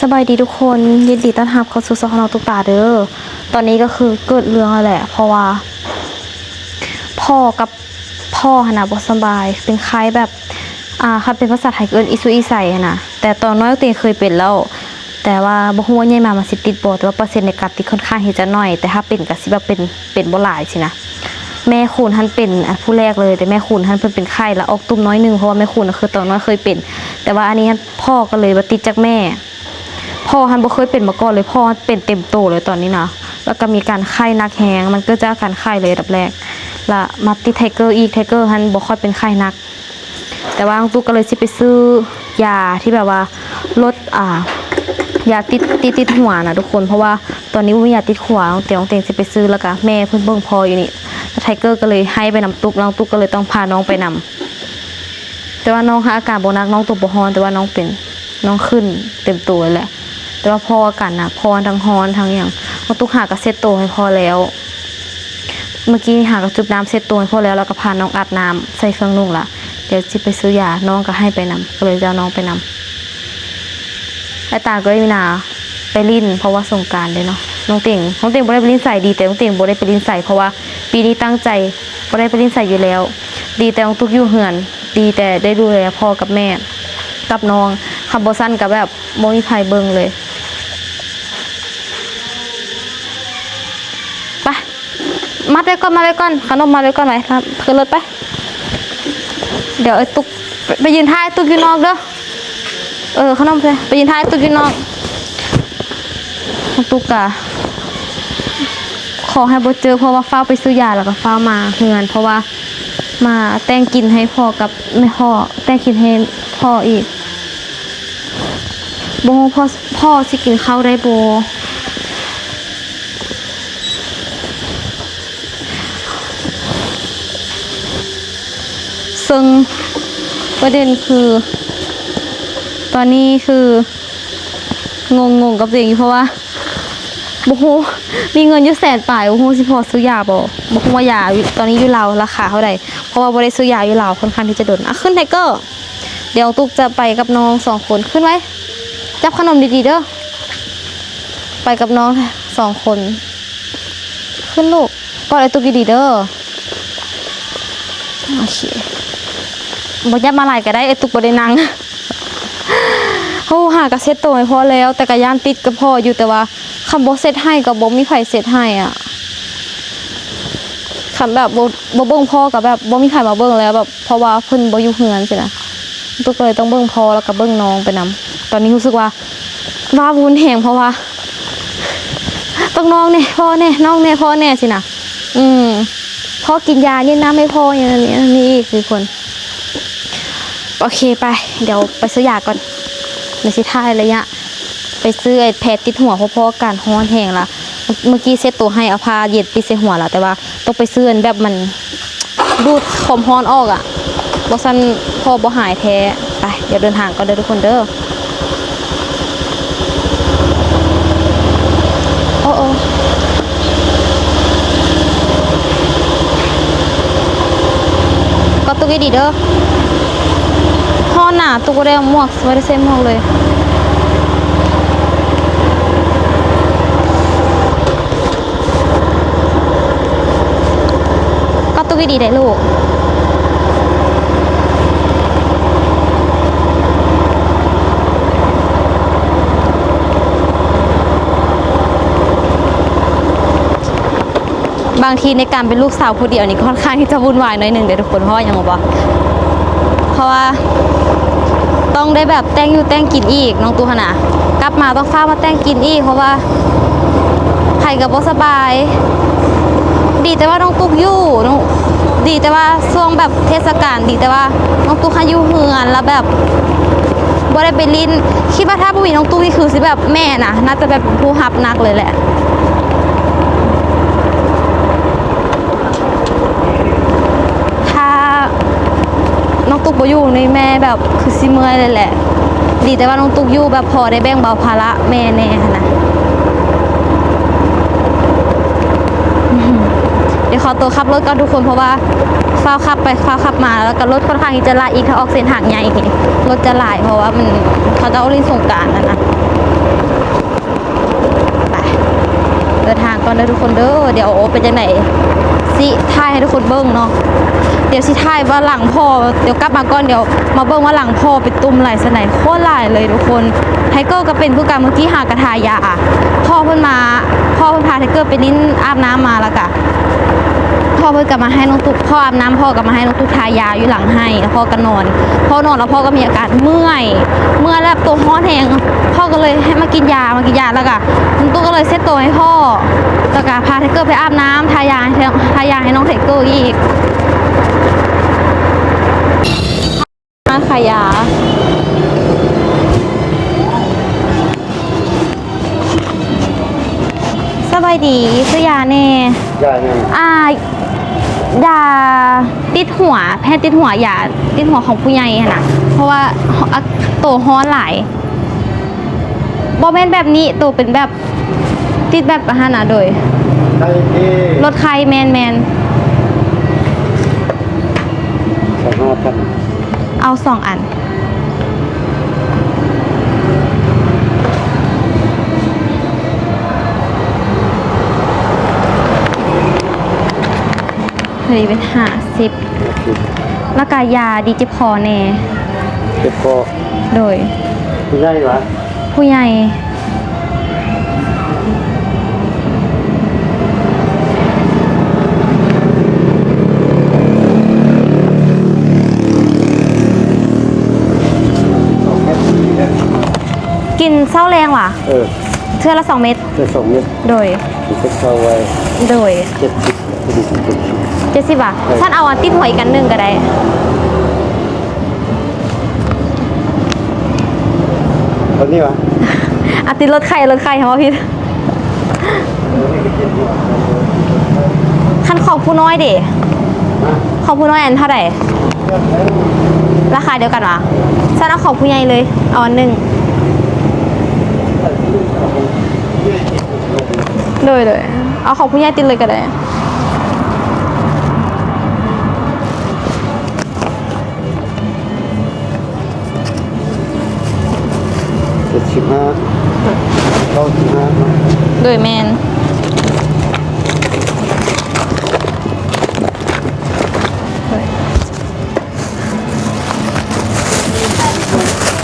ສະບາຍດີທຸກຄົນ, ຍິນດີຕ້ອນຮັບເຂົ້າສູ່ຊ່ອງຂອງນ້ອງຕຸກຕາເດີ້. ຕອນນີ້ກໍຄືເກີດເລື່ອງແລ້ວແຫຼະ ເພາະວ່າພໍ່ກັບ ພໍ່ຫັ້ນນະບໍ່ສະບາຍ ເປັນໄຂ້ແບບ ອ່າ ຄັນເປັນພາສາໄທເອີ້ນອີສຸອີໃສຫັ້ນນະ. ແຕ່ຕອນນ້ອຍຕົວເອງເຄີຍເປັນແລ້ວ ແຕ່ວ່າບໍ່ຮູ້ວ່າໃຫຍ່ມາມັນຊິຕິດບໍ່, ແຕ່ວ່າເປີເຊັນໃນການຕິດຂ້ອນຂ້າງທີ່ຈະໜ້ອຍ, ແຕ່ຖ້າເປັນກໍຊິແບບເປັນ ເປັນບໍ່ຫຼາຍຊີ້ນະ. ແມ່ຄູນຫັ້ນເປັນ ອາ ຜູ້ແລກເລີຍ, ແຕ່ແມ່ຄູນຫັ້ນເພິ່ນເປັນໄຂ້ ແລ້ວອອກຕຸ່ມໜ້ອຍໜຶ່ງ ເພາະວ່າແມ່ຄູນນະຄືຕອນນ້ອຍເຄີຍເປັນ, ແຕ່ວ່າອັນນີ້ຫັ້ນພໍ່ກໍເລີຍວ່າຕິດຈາກແມ່. ພໍ່ຫັ້ນບໍ່ເຄີຍເປັນມາກ່ອນເລີຍ, ພໍ່ເປັນເຕັມໂຕເລີຍຕອນນີ້ນະ, ແລ້ວກໍມີການໄຂ້ໜັກແຮງ, ມັນເກີດຈາກການໄຂ້ເລີຍອັນດັບແລກ, ລະມາຕິດໄທເກີອີກ, ໄທເກີຫັ້ນບໍ່ຄ່ອຍເປັນໄຂ້ໜັກ. ແຕ່ວ່ານ້ອງຕຸກກໍເລີຍຊິໄປຊື້ຢາທີ່ແບບວ່າລົດ ອ່າ ຢາຕິດ ຕິດ ຕິດຫົວນະທຸກຄົນ, ເພາະວ່າຕອນນີ້ບໍ່ມີຢາຕິດຫົວ, ນ້ອງເຕງ ນ້ອງເຕງຊິໄປຊື້ ແລ້ວກໍແມ່ເພິ່ນເບິ່ງພໍ່ຢູ່ນີ້, ແລ້ວໄທເກີກໍເລີຍໄຫ້ໄປນຳຕຸກ, ນ້ອງຕຸກກໍເລີຍຕ້ອງພານ້ອງໄປນຳ. ແຕ່ວ່ານ້ອງຫາອາການບໍ່ໜັກ, ນ້ອງຕົວບໍ່ຮ້ອນ, ແຕ່ວ່ານ້ອງເປັນ ນ້ອງຂຶ້ນເຕັມໂຕເລີຍແຫຼະ. ແຕ່ວ່າພໍ່ອາການໜັກ, ພໍ່ທັງຮ້ອນທັງຫຍັງ. ນ້ອງຕຸກຫາກໍເຊັດໂຕໃຫ້ພໍ່ແລ້ວ, ເມື່ອກີ້ຫາກໍຈຸບນ້ຳເຊັດໂຕໃຫ້ພໍ່ແລ້ວ, ແລ້ວກໍພານ້ອງອາບນ້ຳໃສ່ເຄື່ອງນຸ່ງລະ. ດຽວຊິໄປຊື້ຢາ, ນ້ອງກໍໃຫ້ໄປນຳ, ກໍເລີຍຈະເອົານ້ອງໄປນຳ. ອ້າຍຕາກໍໄດ້ມີນາໄປຫຼິ້ນ ເພາະວ່າສົງການເດ້ເນາະ. ນ້ອງເຕັງ ນ້ອງເຕັງບໍ່ໄດ້ໄປຫຼິ້ນໃສ, ດີແຕ່ນ້ອງເຕັງບໍ່ໄດ້ໄປຫຼິ້ນໃສ, ເພາະວ່າປີນີ້ຕັ້ງໃຈບໍ່ໄດ້ໄປຫຼິ້ນໃສຢູ່ແລ້ວ. ດີແຕ່ນ້ອງຕຸກຢູ່ເຮືອນ, ດີແຕ່ໄດ້ດູແລພໍ່ກັບແມ່ກັບນ້ອງ, ຄັນບໍ່ຊັ້ນກໍແບບບໍ່ມີໃຜເບິ່ງເລີຍ. ໄປ ມັດໄວ້ກ່ອນ ມັດໄວ້ກ່ອນ, ຂະໜົມມັດໄວ້ກ່ອນໄວ້ ຂຶ້ນລົດໄປ. ດຽວອ້າຍຕຸກ ໄປ ໄປຢືນຖ້າອ້າຍຕຸກຢູ່ນອກເດີ້. ເອີ ຂະໜົມ ໄປ ໄປຢືນຖ້າອ້າຍຕຸກຢູ່ນອກ. ອ້າຍຕຸກກະຂໍໃຫ້ບໍ່ເຈີ ເພາະວ່າຟ້າວໄປຊື້ຢາ ແລ້ວກໍຟ້າວມາເຮືອນ ເພາະວ່າມາແຕ່ງກິນໃຫ້ພໍ່ກັບແມ່ພໍ່ ແຕ່ງກິນໃຫ້ພໍ່ອີກ. ບໍ່ຮູ້ພໍ່ ພໍ່ຊິກິນເຂົ້າໄດ້ບໍ່? ເຊິ່ງປະເດັນຄື ຕອນນີ້ຄືງົງໆກັບຕົວເອງຢູ່ ເພາະວ່າບໍ່ຮູ້ ມີເງິນຢູ່ແສນປາຍ ບໍ່ຮູ້ຊິພໍຊື້ຢາບໍ່ ບໍ່ຮູ້ວ່າຢາຢູ່ ຕອນນີ້ຢູ່ລາວລາຄາເທົ່າໃດ ເພາະວ່າບໍ່ໄດ້ຊື້ຢາຢູ່ລາວ ຂ້ອນຂ້າງທີ່ຈະດົນ. ອະ ຂຶ້ນໄທເກີ ດຽວຕຸກຈະໄປກັບນ້ອງສອງຄົນ. ຂຶ້ນໄວ້ ຈັບຂະໜົມດີໆເດີ້. ໄປກັບນ້ອງສອງຄົນ. ຂຶ້ນລູກ ກອດອ້າຍຕຸກດີໆເດີ້. ໂອເຄ ບໍ່ຫຍັບມາຫຼາຍກໍໄດ້ ອ້າຍຕຸກບໍ່ໄດ້ນັ່ງ. ໂອ້ ຫາກະເຊັດໂຕໃຫ້ພໍ່ແລ້ວ ແຕ່ກະຢ້ານຕິດກັບພໍ່ຢູ່ ແຕ່ວ່າຄັນບໍ່ເຊັດໃຫ້ກໍບໍ່ມີໃຜເຊັດໃຫ້ອະ. ຄັນແບບບໍ່ ບໍ່ເບິ່ງພໍ່ກໍແບບບໍ່ມີໃຜມາເບິ່ງແລ້ວ ແບບ ເພາະວ່າເພິ່ນບໍ່ຢູ່ເຮືອນຊີ້ນະ ຕຸກກໍເລີຍຕ້ອງເບິ່ງພໍ່ ແລ້ວກໍເບິ່ງນ້ອງໄປນຳ. ຕອນນີ້ຮູ້ສຶກວ່າວ້າວຸ້ນແຮງ ເພາະວ່າຕ້ອງນ້ອງແດ່ ພໍ່ແດ່ ນ້ອງແດ່ ພໍ່ແດ່ຊີ້ນະ. ອືມ ພໍ່ກິນຢາ ເຢັນນ້ຳໃຫ້ພໍ່ ຫຍັງນີ້ອີກຄືຄົນ. ໂອເຄ ໄປ ດຽວໄປຊື້ຢາກ່ອນ ດຽວຊິຖ່າຍໄລຍະ ໄປຊື້ໄອ້ແພດຕິດຫົວ ເພາະ ເພາະອາການຮ້ອນແຮງລະ. ເມື່ອ ເມື່ອກີ້ເຊັດໂຕໃຫ້ ເອົາຜ້າເຢັນຕິດໃສ່ຫົວລະ ແຕ່ວ່າຕ້ອງໄປຊື້ອັນແບບມັນດູດຄວາມຮ້ອນອອກອະ ບໍ່ຊັ້ນພໍ່ບໍ່ຫາຍແທ້. ໄປ ດຽວເດີນທາງກ່ອນເດີທຸກຄົນເດີ. ໂອ້ ໂອ້ ກອດຕຸກດີໆເດີ. ຮ້ອນນະ ຕຸກບໍ່ໄດ້ເອົາໝວກ ບໍ່ໄດ້ໃສ່ໝວກເລີຍ. ກອດຕຸກດີໆໄດ້ລູກ. ບາງທີໃນການເປັນລູກສາວຜູ້ດຽວນີ້ ກໍຂ້ອນຂ້າງທີ່ຈະວຸ່ນວາຍໜ້ອຍໜຶ່ງເດ້ທຸກຄົນ. ເພາະຫຍັງຮູ້ບໍ່? ເພາະວ່າຕ້ອງໄດ້ແບບແຕ່ງຢູ່ແຕ່ງກິນອີກ ນ້ອງຕຸກຫັ້ນນະ ກັບມາຕ້ອງຟ້າວມາແຕ່ງກິນອີກ ເພາະວ່າໃຜກໍບໍ່ສະບາຍ. ດີແຕ່ວ່ານ້ອງຕຸກຢູ່ ນ້ອງ ດີແຕ່ວ່າຊ່ວງແບບເທດສະການ ດີແຕ່ວ່ານ້ອງຕຸກຫາຢູ່ເຮືອນ ແລ້ວແບບບໍ່ໄດ້ໄປຫຼິ້ນ. ຄິດວ່າຖ້າບໍ່ມີນ້ອງຕຸກນີ້ຄືຊິແບບແມ່ນະ ໜ້າຈະແບບຜູ້ຮັບໜັກເລີຍແຫຼະ. ຖ້ານ້ອງຕຸກບໍ່ຢູ່ນີ້ແມ່ແບບຄືຊິເມື່ອຍເລີຍແຫຼະ. ດີແຕ່ວ່ານ້ອງຕຸກຢູ່ ແບບພໍໄດ້ແບ່ງເບົາພາລະແມ່ແດ່ຫັ້ນນະ. ດຽວຂໍຕົວຂັບລົດກ່ອນທຸກຄົນ ເພາະວ່າຟ້າວຂັບໄປຟ້າວຂັບມາ ແລ້ວກໍລົດຂ້ອນຂ້າງທີ່ຈະຫຼາຍອີກ ຖ້າອອກເສັ້ນທາງໃຫຍ່ນີ້ລົດຈະຫຼາຍ ເພາະວ່າມັນ ເຂົາເຈົ້າຫຼິ້ນສົງການຫັ້ນນະ. ກ່ອນເດີທຸກຄົນເດີ. ດຽວເປັນຈັ່ງໃດຊິຖ່າຍໃຫ້ທຸກຄົນເບິ່ງເນາະ. ດຽວຊິຖ່າຍວ່າຫຼັງພໍ່ ດຽວກັບມາກ່ອນ ດຽວມາເບິ່ງວ່າຫຼັງພໍ່ເປັນຕຸ່ມຫຼາຍສ່ຳໃດ. ໂຄດຫຼາຍເລີຍທຸກຄົນ. ໄທເກີກໍເປັນຄືກັນ ມື້ກີ້ຫາກະທາຢາ. ພໍ່ເພິ່ນມາ ພໍ່ເພິ່ນພາໄທເກີໄປຫຼິ້ນ ອາບນ້ຳມາ ແລ້ວກະພໍ່ເພິ່ນກໍມາໃຫ້ນ້ອງຕຸກ ພໍ່ອາບນ້ຳ ພໍ່ກໍມາໃຫ້ນ້ອງຕຸກທາຢາຢູ່ຫຼັງໄຫ້ ແລ້ວພໍ່ກໍນອນ. ພໍ່ນອນແລ້ວພໍ່ກໍມີອາການເມື່ອຍ ເມື່ອຍແບບຕົວຮ້ອນແຮງ. ພໍ່ກໍເລີຍໃຫ້ມາກິນຢາ ມາກິນຢາ ແລ້ວກະນ້ອງຕຸກກໍເລີຍເຊັດໂຕໃຫ້ພໍ່ ແລ້ວກະພາໄທເກີໄປອາບນ້ຳ ທາຢາ ທາຢາໃຫ້ນ້ອງໄທເກີອີກ. ມາຂາຍຢາ. ສະບາຍດີ ຊື້ຢາແດ່. ຢາຫຍັງ? ອ່າ ຢາຕິດຫົວ ແຜ່ນຕິດຫົວ ຢາຕິດຫົວຂອງຜູ້ໃຫຍ່ຫັ້ນນະ ເພາະວ່າ ອາ ໂຕຮ້ອນຫຼາຍ. ບໍ່ແມ່ນແບບນີ້ ໂຕເປັນແບບ ຕິດແບບອັນຫັ້ນນະ. ໂດຍ ໄຂ້ຕິ ລົດໄຂ້. ແມ່ນໆ. ສອງຫ້າພັນ ເອົາສອງອັນ. ເຮີ້ຍ ເປັນຫ້າສິບ ແລ້ວກະຢາດີເຈັບຄໍແດ່. ເຈັບຄໍ? ໂດຍ. ຜູ້ໃຫຍ່ຫວາ? ຜູ້ໃຫຍ່. ກິນເຊົ້າແລງຫວາ? ເອີ ເທື່ອລະສອງເມັດ. ເທື່ອສອງເມັດ. ໂດຍ. ກິນເຊົ້າໄວ້. ໂດຍ. ເຈັດສິບ ເຈັດສິບຫວາ? ເອີ ຊັ້ນເອົາອັນຕິດຫົວອີກອັນໜຶ່ງກໍໄດ້. ຕົວນີ້ຫວາ? ອາ ຕິດລົດໄຂ້ ລົດໄຂ້ ເຮົາເວົ້າຜິດ. ຄັນຂອງຜູ້ນ້ອຍເດ? ຮະ? ຂອງຜູ້ນ້ອຍອັນເທົ່າໃດ? ລາຄາດຽວກັນຫວາ? ຊັ້ນເອົາຂອງຜູ້ໃຫຍ່ເລີຍ ເອົາອັນໜຶ່ງ. ໂດຍໆ ເອົາຂອງຜູ້ໃຫຍ່ຕິດເລີຍກໍໄດ້. ເຈັດສິບຫ້າ ເກົ້າສິບຫ້າເນາະ. ໂດຍ ແມ່ນ.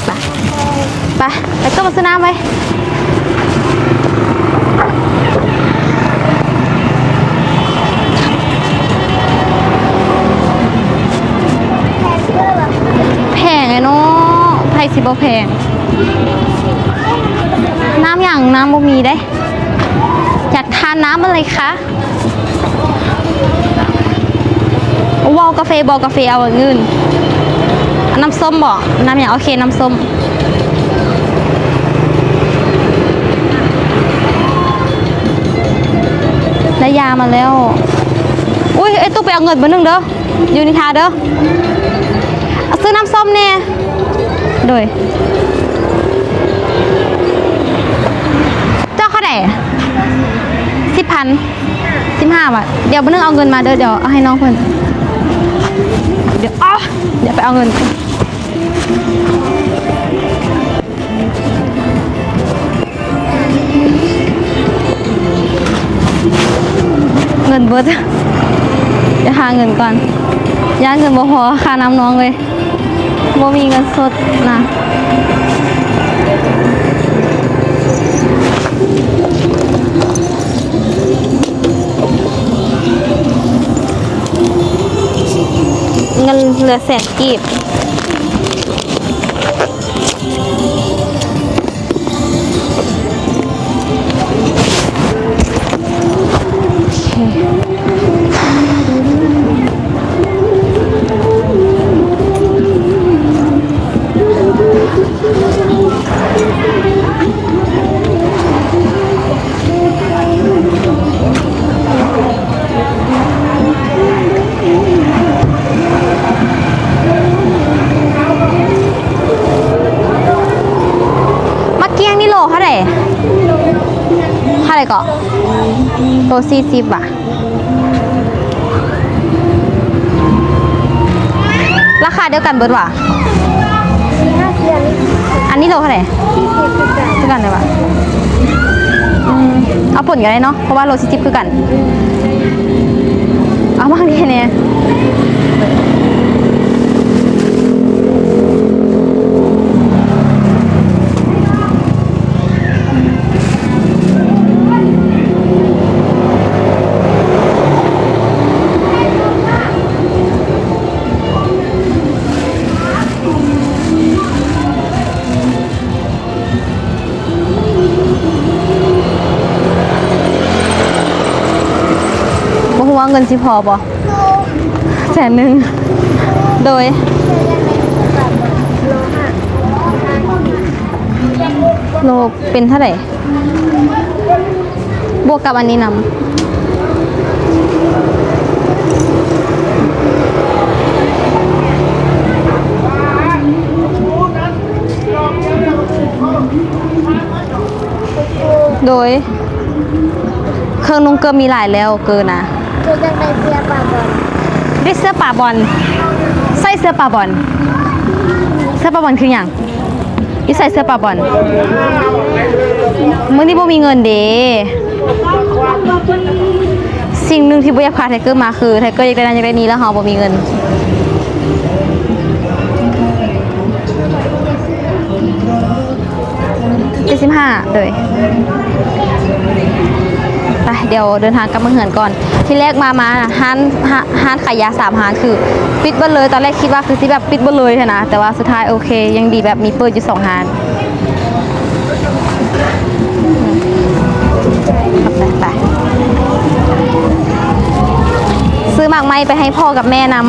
ໄປ ໄປ ໄປ ກໍມາຊື້ນ້ຳໄວ້. ແພງແຫຼະເນາະ ໃຜຊິບໍ່ແພງ. ນ້ຳຫຍັງ? ນ້ຳບໍ່ມີເດ້. ຢາກທານນ້ຳອະໄລຄະ? ເວົ້າກາເຟບໍ່? ກາເຟເອົາອັນອື່ນ. ນ້ຳສົ້ມບໍ່? ນ້ຳຫຍັງ? ໂອເຄ ນ້ຳສົ້ມ. ໄດ້ຢາມາແລ້ວ. ອຸ້ຍ ເອີ ຕູ້ໄປເອົາເງິນບາດໜຶ່ງເດີ. ຢູ່ນີ້ຖ້າເດີ. ຊື້ນ້ຳສົ້ມແດ່. ໂດຍ. ເຈົ້າເທົ່າໃດ? ສິບພັນ. ສິບຫ້າບາດ. ດຽວບາດໜຶ່ງເອົາເງິນມາເດີ. ດຽວເອົາໃຫ້ນ້ອງເພິ່ນ. ດຽວ ດຽວໄປເອົາເງິນ. ເງິນເບິດ. ດຽວຫາເງິນກ່ອນ. ຢ້ານເງິນບໍ່ພໍຄ່ານ້ຳນ້ອງເລີຍ. ບໍ່ມີເງິນສົດນະ. ເງິນເຫຼືອແສນກີບ. ໝາກກ້ຽງນີ້ໂລເທົ່າໃດ? ເທົ່າໃດເກາະ? ໂລສີ່ສິບຫວາ? ລາຄາດຽວກັນເບິດຫວາ? ອັນນີ້ໂລເທົ່າໃດ? ຄືກັນເລີຍຫວາ? ອືມ. ເອົາປົ່ນກໍໄດ້ເນາະ ເພາະວ່າໂລສີ່ສິບຄືກັນ. ເອົາມານີ້ແດ່. ບໍ່ຮູ້ວ່າເງິນຊິພໍບໍ່? ແສນໜຶ່ງ. ໂດຍ ໂລເປັນເທົ່າໃດ? ບວກກັບອັນນີ້ນຳ. ໂດຍ ເຄື່ອງນຸ່ງເກີບມີຫຼາຍແລ້ວເກີນນະ. ຄືຢາກໄດ້ເສື້ອປາບອນ. ໄດ້ເສື້ອປາບອນ. ໃສ່ເສື້ອປາບອນ. ເສື້ອປາບອນຄືຫຍັງ? ຢູ່ໃສເສື້ອປາບອນ? ມື້ນີ້ບໍ່ມີເງິນເດ້. ສິ່ງໜຶ່ງທີ່ບໍ່ຢາກພາໄທເກີມາຄື ໄທເກີຢາກໄດ້ນັ້ນຢາກໄດ້ນີ້ ແລ້ວເຮົາບໍ່ມີເງິນ. ເຈັດສິບຫ້າ ໂດຍ. ໄປ ດຽວເດີນທາງກັບມາເຮືອນກ່ອນ. ທີແລກມາ ມາຮ້ານ ຮ້ານ ຮ້ານຂາຍຢາສາມຮ້ານຄືປິດເບິດເລີຍ. ຕອນແລກຄິດວ່າຄືຊິແບບປິດເບິດເລີຍຫັ້ນນະ ແຕ່ວ່າສຸດທ້າຍໂອເຄ ຍັງດີແບບມີເປີດຢູ່ສອງຮ້ານ. ໄປ ໄປ ຊື້ໝາກໄມ້ໄປໃຫ້ພໍ່ກັບແມ່ນຳ.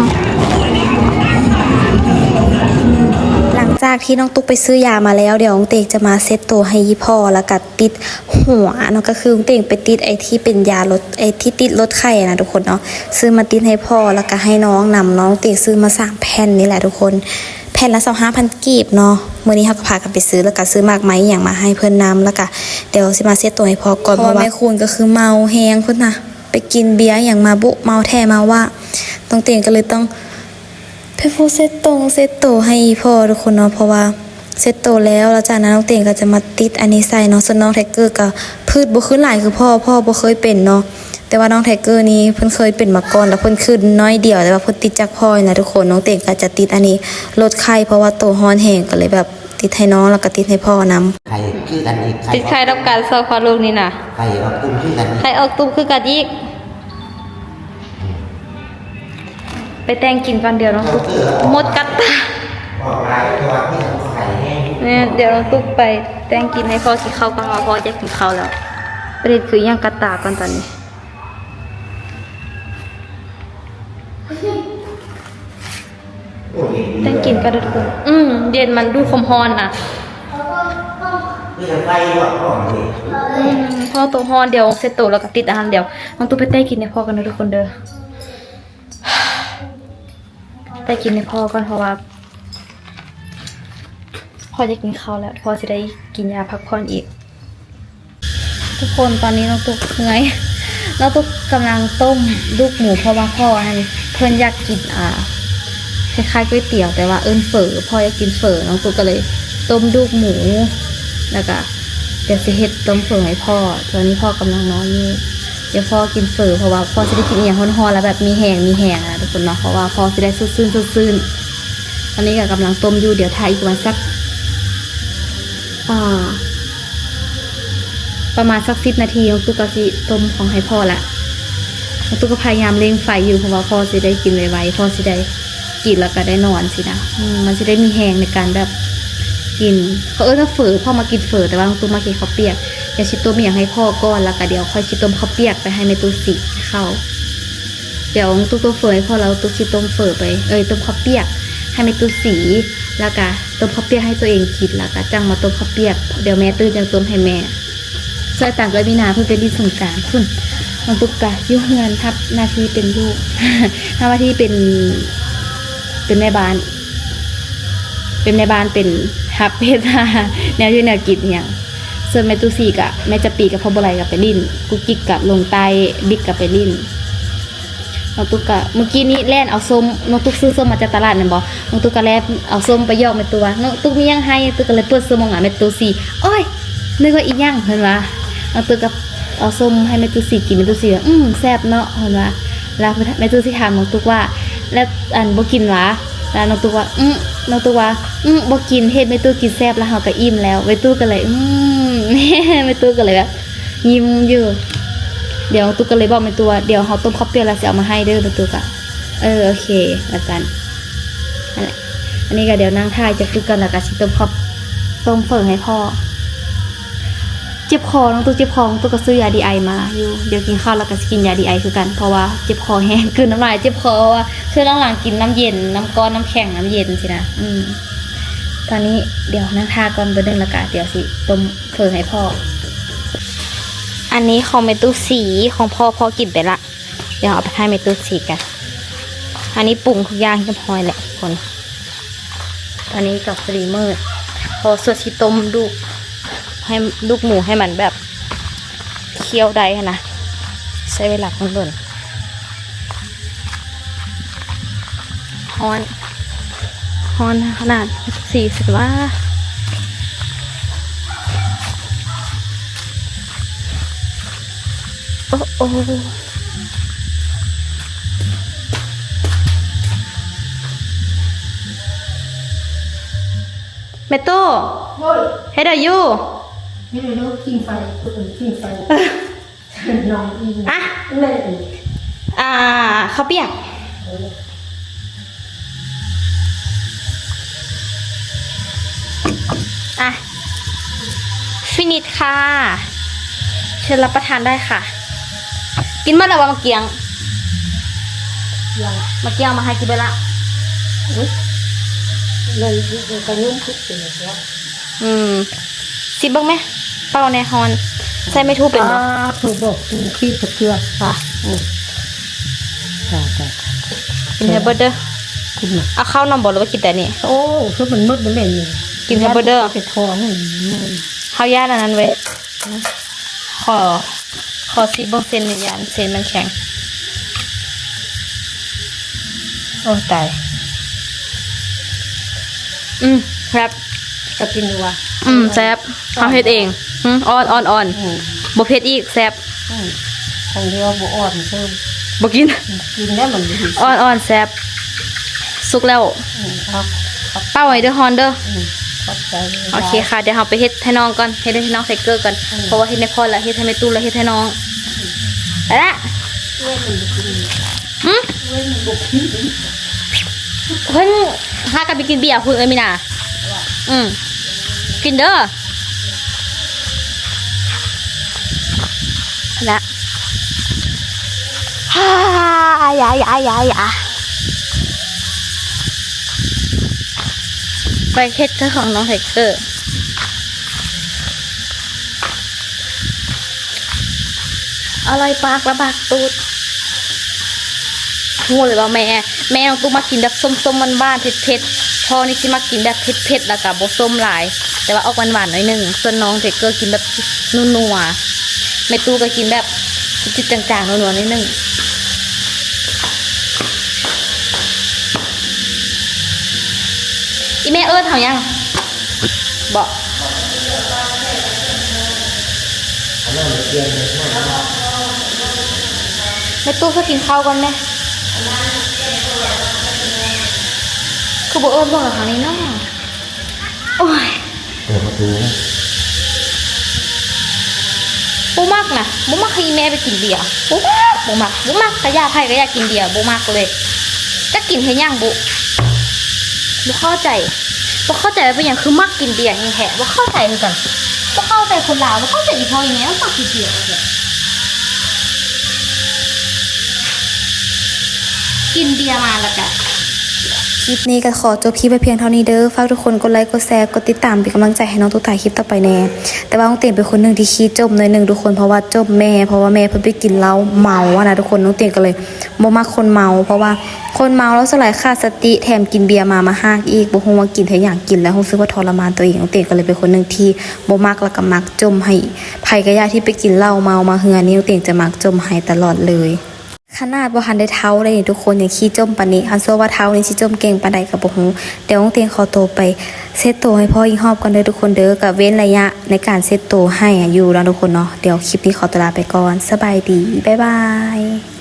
ຫຼັງຈາກທີ່ນ້ອງຕຸກໄປຊື້ຢາມາແລ້ວ ດຽວນ້ອງເຕງຈະມາເຊັດໂຕໃຫ້ອີ່ພໍ່ ແລ້ວກະຕິດຫົວເນາະ ກະຄືນ້ອງເຕງໄປຕິດໄອ້ທີ່ເປັນຢາລົດ ໄອ້ທີ່ຕິດລົດໄຂ້ນະທຸກຄົນເນາະ ຊື້ມາຕິດໃຫ້ພໍ່ ແລ້ວກະໃຫ້ນ້ອງນຳ. ນ້ອງເຕງຊື້ມາສາມແຜ່ນນີ້ແຫຼະທຸກຄົນ ແຜ່ນລະຊາວຫ້າພັນກີບເນາະ. ມື້ນີ້ເຮົາກະພາກັນໄປຊື້ ແລ້ວກະຊື້ໝາກໄມ້ອີ່ຫຍັງມາໃຫ້ເພິ່ນນຳ ແລ້ວກະດຽວຊິມາເຊັດໂຕໃຫ້ພໍ່ກ່ອນ ເພາະວ່າແມ່ຄູນກະຄືເມົາແຮງພຸ້ນນະ ໄປກິນເບຍອີ່ຫຍັງມາບຸເມົາແທ້ເມົາວ່າ. ນ້ອງເຕງກະເລີຍຕ້ອງ ເປັນຜູ້ເຊັດຕົງເຊັດໂຕໃຫ້ອີ່ພໍ່ທຸກຄົນເນາະ ເພາະວ່າເຊັດໂຕແລ້ວ ແລ້ວຈາກນັ້ນນ້ອງເຕງກະຈະມາຕິດອັນນີ້ໃສ່ເນາະ. ສ່ວນນ້ອງໄທເກີກະຜືດບໍ່ຂຶ້ນຫຼາຍຄືພໍ່ ພໍ່ບໍ່ເຄີຍເປັນເນາະ ແຕ່ວ່ານ້ອງໄທເກີນີ້ເພິ່ນເຄີຍເປັນມາກ່ອນ ແລ້ວເພິ່ນຂຶ້ນໜ້ອຍດຽວ ແຕ່ວ່າເພິ່ນຕິດຈາກພໍ່ນີ້ນະທຸກຄົນ. ນ້ອງເຕງກະຈະຕິດອັນນີ້ລົດໄຂ້ ເພາະວ່າໂຕຮ້ອນແຮງ ກະເລີຍແບບຕິດໃຫ້ນ້ອງ ແລ້ວກະຕິດໃຫ້ພໍ່ນຳ. ໄຂ້ຄືກັນອີກ ຕິດໄຂ້ນຳກັນ ສອງພໍ່ລູກນີ້ນະ ໄຂ້ອອກຕຸ່ມຄືກັນອີກ ໄຂ້ອອກຕຸ່ມຄືກັນອີກ. ໄປແຕ່ງກິນກ່ອນ ດຽວນ້ອງຕຸກໝົດກັດຕາ. ແມ່ນ ດຽວນ້ອງຕຸກໄປແຕ່ງກິນໃຫ້ພໍ່ກິນເຂົ້າກ່ອນ ເພາະວ່າພໍ່ຢາກກິນເຂົ້າແລ້ວ. ປະເດັນຄືຫຍັງ ກັດຕາກ່ອນຕອນນີ້. ແຕ່ງກິນກ່ອນເດີທຸກຄົນ. ອືມ ເຢັນ ມັນດູດຄວາມຮ້ອນນະ. ອືມ ພໍ່ໂຕຮ້ອນ. ດຽວເຊັດໂຕແລ້ວກະຕິດອັນນັ້ນ. ດຽວນ້ອງຕຸກໄປແຕ່ງກິນໃຫ້ພໍ່ກ່ອນເດີທຸກຄົນເດີ. ໄປກິນໃຫ້ພໍ່ກ່ອນ ເພາະວ່າພໍ່ຢາກກິນເຂົ້າແລ້ວ ພໍ່ຊິໄດ້ກິນຢາພັກຜ່ອນອີກ. ທຸກຄົນ ຕອນນີ້ນ້ອງຕຸກເມື່ອຍ ນ້ອງຕຸກກຳລັງຕົ້ມດູກໝູ ເພາະວ່າພໍ່ຫັ້ນເພິ່ນຢາກກິນ ອ່າ ຄ້າຍໆ ກ໋ວຍຕຽວ ແຕ່ວ່າເອີ້ນເຝີ ພໍ່ຢາກກິນເຝີ ນ້ອງຕຸກກະເລີຍຕົ້ມດູກໝູ ແລ້ວກະ ດຽວຊິເຮັດຕົ້ມເຝີໃຫ້ພໍ່. ຕອນນີ້ພໍ່ກຳລັງນອນຢູ່ ດຽວພໍ່ກິນເຝີ ເພາະວ່າພໍ່ຊິໄດ້ກິນອີ່ຫຍັງຮ້ອນໆ ແລ້ວແບບມີແຮງ ມີແຮງນະທຸກຄົນເນາະ ເພາະວ່າພໍ່ຊິໄດ້ສົດຊື່ນ ສົດຊື່ນ. ຕອນນີ້ກະກຳລັງຕົ້ມຢູ່ ດຽວຖ້າອີກປະມານສັກ ອ່າ ປະມານສັກສິບນາທີ ນ້ອງຕຸກກະຊິຕົ້ມຂອງໃຫ້ພໍ່ລະ. ນ້ອງຕຸກກະພະຍາຍາມເລັ່ງໄຟຢູ່ ເພາະວ່າພໍ່ຊິໄດ້ກິນໄວໆ ພໍ່ຊິໄດ້ ກິນແລ້ວກະໄດ້ນອນຊີ້ນະ ອືມ ມັນຊິໄດ້ມີແຮງໃນການແບບກິນ. ເຂົາເອີ້ນວ່າເຝີ ພໍ່ມັກກິນເຝີ ແຕ່ວ່ານ້ອງຕຸກມັກກິນເຂົ້າປຽກ. ດຽວຊິຕົ້ມອີ່ຫຍັງໃຫ້ພໍ່ກ່ອນ ແລ້ວກະດຽວຄ່ອຍຊິຕົ້ມເຂົ້າປຽກໄປໃຫ້ແມ່ຕູ້ສີເຂົ້າ. ດຽວນ້ອງຕຸກຕົ້ມເຝີໃຫ້ພໍ່ ແລ້ວຕຸກຊິຕົ້ມເຝີໄປ ເອີຍ ຕົ້ມເຂົ້າປຽກໃຫ້ແມ່ຕູ້ສີ ແລ້ວກະຕົ້ມເຂົ້າປຽກໃຫ້ໂຕເອງກິນ ແລ້ວກະຈັ່ງມາຕົ້ມເຂົ້າປຽກ ດຽວແມ່ຕື່ນຈັ່ງຕົ້ມໃຫ້ແມ່. ຊ່ວຍຕາມເອື້ອຍມີນາ ເພິ່ນໄປຫຼິ້ນສົງການພຸ້ນ. ນ້ອງຕຸກກະຢູ່ເຮືອນຮັບໜ້າທີ່ເປັນລູກ ຮັບໜ້າທີ່ເປັນ ເປັນແມ່ບ້ານ ເປັນແມ່ບ້ານ ເປັນຮັບເຮັດແນວຢູ່ແນວກິນອີ່ຫຍັງ. ສ່ວນແມ່ຕູ້ສີກະ ແມ່ຈະປີກະພໍ່ບໍ່ໄຫຼກະໄປຫຼິ້ນ ກຸກກິກກະລົງໃຕ້ ບິກກະໄປຫຼິ້ນ. ນ້ອງຕຸກກະ ມື້ກີ້ນີ້ແລ່ນເອົາສົ້ມ ນ້ອງຕຸກຊື້ສົ້ມມາຈາກຕະຫຼາດແມ່ນບໍ່ ນ້ອງຕຸກກະແລ່ນເອົາສົ້ມໄປຢອກແມ່ຕູ້ວ່າ ນ້ອງຕຸກມີຫຍັງໃຫ້ ຕຸກກະເລີຍເປີດສົ້ມອອກມາ ແມ່ຕູ້ສີ ໂອ້ຍ ນຶກວ່າອີ່ຫຍັງ ເພິ່ນວ່າ. ນ້ອງຕຸກກະ ເອົາສົ້ມໃຫ້ແມ່ຕູ້ສີກິນ ແມ່ຕູ້ສີວ່າ ອືມ ແຊບເນາະ ເພິ່ນວ່າ. ແລ້ວແມ່ຕູ້ສີຖາມນ້ອງຕຸກວ່າ ແລ້ວ ອັນ ບໍ່ກິນຫວາ? ແລ້ວນ້ອງຕຸກວ່າ ອືມ ນ້ອງຕຸກວ່າ ອືມ ບໍ່ກິນ ເຫັນແມ່ຕູ້ກິນແຊບແລ້ວເຮົາກໍອີ່ມແລ້ວ. ແມ່ຕູ້ກໍເລີຍ ອືມ ແມ່ຕູ້ກໍເລີຍແບບຍິ້ມຢູ່. ດຽວນ້ອງຕຸກກໍເລີຍບອກແມ່ຕູ້ວ່າ ດຽວເຮົາຕົ້ມເຂົ້າປຽກແລ້ວຊິເອົາມາໃຫ້ເດີ. ແມ່ຕູ້ກໍ ເອີ ໂອເຄ ວ່າຊັ້ນ. ອັນ ອັນນີ້ກໍດຽວນັ່ງຖ້າຈັກໜ້ອຍກ່ອນ ແລ້ວກໍຊິຕົ້ມເຂົ້າ ຕົ້ມເຝີໃຫ້ພໍ່. ເຈັບຄໍ ນ້ອງຕຸກເຈັບຄໍ ນ້ອງຕຸກກໍຊື້ຢາດີໄອມາຢູ່. ດຽວກິນເຂົ້າແລ້ວກໍຊິກິນຢາດີໄອຄືກັນ ເພາະວ່າເຈັບຄໍແຮງ ກືນນ້ຳລາຍເຈັບຄໍ ເພາະວ່າຊ່ວງຫຼັງໆກິນນ້ຳເຢັນ ນ້ຳກ້ອນ ນ້ຳແຂງ ນ້ຳເຢັນຊີ້ນະ. ອືມ ຕອນນີ້ດຽວນັ່ງຖ້າກ່ອນເບີໜຶ່ງ ແລ້ວກໍດຽວຊິຕົ້ມເຝີໃຫ້ພໍ່. ອັນນີ້ຂອງແມ່ຕູ້ສີ ຂອງພໍ່ ພໍ່ກິນໄປລະ. ດຽວເອົາໄປໃຫ້ແມ່ຕູ້ສີກັນ. ອັນນີ້ປຸງທຸກຢ່າງຮຽບຮ້ອຍແລ້ວທຸກຄົນ. ຕອນນີ້ກໍພໍດີມືດ ເພາະວ່າສ່ວນຊິຕົ້ມດູກ ໃຫ້ລູກໝູໃຫ້ມັນແບບຄ້ຽວໄດ້ຫັ້ນນະ ໃຊ້ເວລາດົນໆ. ຮ້ອນ ຮ້ອນຂະໜາດ ສີ່ສິບ ວ່າ. ໂອ້ໂອ້ ແມ່ຕູ້ ໂອ້ຍ ເຮັດຫຍັງຢູ່? ນີ້ເດີ ຜິງໄຟ ເອີ ຜິງໄຟ ນ້ອງອີ່ ອ່ະ ແມ່ອີ່ ອ່າ ເຂົ້າປຽກ ເອີ. ອ່ະ finish ຄ່ະ ເຊີນຮັບປະທານໄດ້ຄ່ະ. ກິນໝົດແລ້ວບໍ່ໝາກກ້ຽງ? ຍັງ. ໝາກກ້ຽງເອົາມາໃຫ້ກິນເບິດລະ. ອຸ້ຍ ມັນ ມັນກະຫຍຸ້ມທຸກເປັນແລ້ວ. ອືມ ຊິມເບິ່ງແມະ ເປົ່າແດ່ ຮ້ອນ. ໃສ່ໄມ້ທູບເປັນບໍ່? ອ່າ ເພິ່ນບອກກິນຂີ້ຕະເກືອ ອືມ ຕາຍໆ ກິນໃຫ້ເບິດເດີ. ກິນ ເອົາເຂົ້ານຳບໍ່ ຫຼືວ່າກິນແຕ່ນີ້? ໂອ້ ຄືມັນໝົດແລ້ວແມ່ນີ້ ກິນໃຫ້ເບິດເດີ. ເຮົາຢ້ານອັນນັ້ນເວີຍ ຂໍ ຂໍຊິເບິ່ງເສັ້ນນີ້ ຢ້ານເສັ້ນມັນແຂງ. ໂອ້ ຕາຍ. ອືມ ແຊບ ຈະກິນຢູ່ຫວາ? ອືມ ແຊບ ເຮົາເຮັດເອງ. ອືມ ອ່ອນໆ ອືມ ບໍ່ເຜັດອີກ ແຊບ. ອືມ ຂອງດຽວບໍ່ອ່ອນເພີ່ມ ບໍ່ກິນ ກິນແລ້ວມັນ ອ່ອນໆ ແຊບ. ສຸກແລ້ວ ອືມ ເອົາ ເປົ່າໄວ້ເດີ ຮ້ອນເດີ. ອືມ ຂອບໃຈຫຼາຍໆ. ໂອເຄຄ່ະ ດຽວເຮົາໄປເຮັດໃຫ້ນ້ອງກ່ອນ ເຮັດໃຫ້ນ້ອງໄທເກີກ່ອນ. ອືມ ເພາະວ່າເຮັດໃຫ້ພໍ່ແລ້ວ ເຮັດໃຫ້ແມ່ຕູ້ແລ້ວ ເຮັດໃຫ້ນ້ອງ ອືມ ແລ້ວ ເອີຍ ມັນບໍ່ກິນ. ຫື? ເພິ່ນຫາກັນໄປກິນເບຍພຸ້ນ ເອີຍມີນາ. ອືມ ກິນເດີ. ນະ ອາ ຢາ ຢາ ຢາ ຢາ ໄປເຮັດເທື່ອຂອງນ້ອງໄທເກີ. ອະລ່ອຍປາກລະບາກຕູດ. ຮູ້ເລີຍວ່າແມ່ ແມ່ນ້ອງຕູ້ມັກກິນແບບສົ້ມໆ ຫວານໆ ເຜັດໆ. ພໍ່ນີ້ຊິມັກກິນແບບເຜັດໆ ແລ້ວກະບໍ່ສົ້ມຫຼາຍ ແຕ່ວ່າອອກຫວານໆ ໜ້ອຍໜຶ່ງ. ສ່ວນນ້ອງໄທເກີກິນແບບນົວໆ ແມ່ຕູ້ກໍກິນແບບຈືດໆ ຈາງໆ ນົວໆ ໜ້ອຍໜຶ່ງ. ອີ່ແມ່ເອີ້ນເຮົາຫຍັງ? ເບາະ ແມ່ຕູ້ຊະກິນເຂົ້າກ່ອນແມະ. ຄືບໍ່ເອີ້ນພວກເຮົາທາງນີ້ເນາະ? ໂອ້ຍ ເປີດປະຕູ ບໍ່ມັກນະ ບໍ່ມັກໃຫ້ອີ່ແມ່ໄປກິນເບຍ. ບໍ່ມັກ ບໍ່ມັກ ບໍ່ມັກ ກະຢ່າ ໃຜກະຢ່າກິນເບຍ ບໍ່ມັກເລີຍ. ຈັກກິນເຮັດຫຍັງບຸ ບໍ່ເຂົ້າໃຈ ບໍ່ເຂົ້າໃຈວ່າເປັນຫຍັງຄືມັກກິນເບຍແຮງແທ້ ບໍ່ເຂົ້າໃຈຄືກັນ. ບໍ່ເຂົ້າໃຈຄົນລາວ ບໍ່ເຂົ້າໃຈອີ່ພໍ່ອີ່ແມ່ມັກກິນເບຍແທ້. ກິນເບຍມາແລ້ວກະ ຄລິບນີ້ກໍຂໍຈົບຄລິບໄວ້ພຽງເທົ່ານີ້ເດີ. ຝາກທຸກຄົນກົດໄລ ກົດແຊ ກົດຕິດຕາມເປັນກຳລັງໃຈໃຫ້ນ້ອງຕຸກຖ່າຍຄລິບຕໍ່ໄປແດ່. ແຕ່ວ່ານ້ອງເຕັງເປັນຄົນໜຶ່ງທີ່ຂີ້ຈົ່ມໜ້ອຍໜຶ່ງທຸກຄົນ ເພາະວ່າຈົ່ມແມ່ ເພາະວ່າແມ່ເພິ່ນໄປກິນເຫຼົ້າເມົາຫັ້ນນະທຸກຄົນ. ນ້ອງເຕັງກໍເລີຍບໍ່ມັກຄົນເມົາ ເພາະວ່າຄົນເມົາລາວສ່ວນຫຼາຍຂາດສະຕິ ແຖມກິນເບຍມາ ມາຮາກອີກ ບໍ່ຮູ້ວ່າກິນເຮັດຫຍັງ ກິນແລ້ວຮູ້ສຶກວ່າທໍລະມານຕົວເອງ. ນ້ອງເຕັງກໍເລີຍເປັນຄົນໜຶ່ງທີ່ບໍ່ມັກ ແລ້ວກໍມັກຈົ່ມໃຫ້ ໃຜກໍຢ່າທີ່ໄປກິນເຫຼົ້າເມົາມາເຮືອນນີ້ ນ້ອງເຕັງຈະມັກຈົ່ມໃຫ້ຕະຫຼອດເລີຍ. ຄ ຂະໜາດບໍ່ທັນໄດ້ເທົ້າເດ້ນີ້ທຸກຄົນ ຍັງຂີ້ຈົ່ມປານນີ້. ຄັນສົມມຸດວ່າເທົ້ານີ້ຊິຈົ່ມເກັ່ງປານໃດກໍບໍ່ຮູ້. ດຽວນ້ອງເຕັງຂໍໂຕໄປເຊັດໂຕໃຫ້ພໍ່ອີກຮອບກ່ອນເດີທຸກຄົນເດີ. ກໍເວັ້ນໄລຍະໃນການເຊັດໂຕໃຫ້ຢູ່ເນາະທຸກຄົນເນາະ. ດຽວຄລິບນີ້ຂໍຕົວລາໄປກ່ອນ. ສະບາຍດີ. ບາຍບາຍ.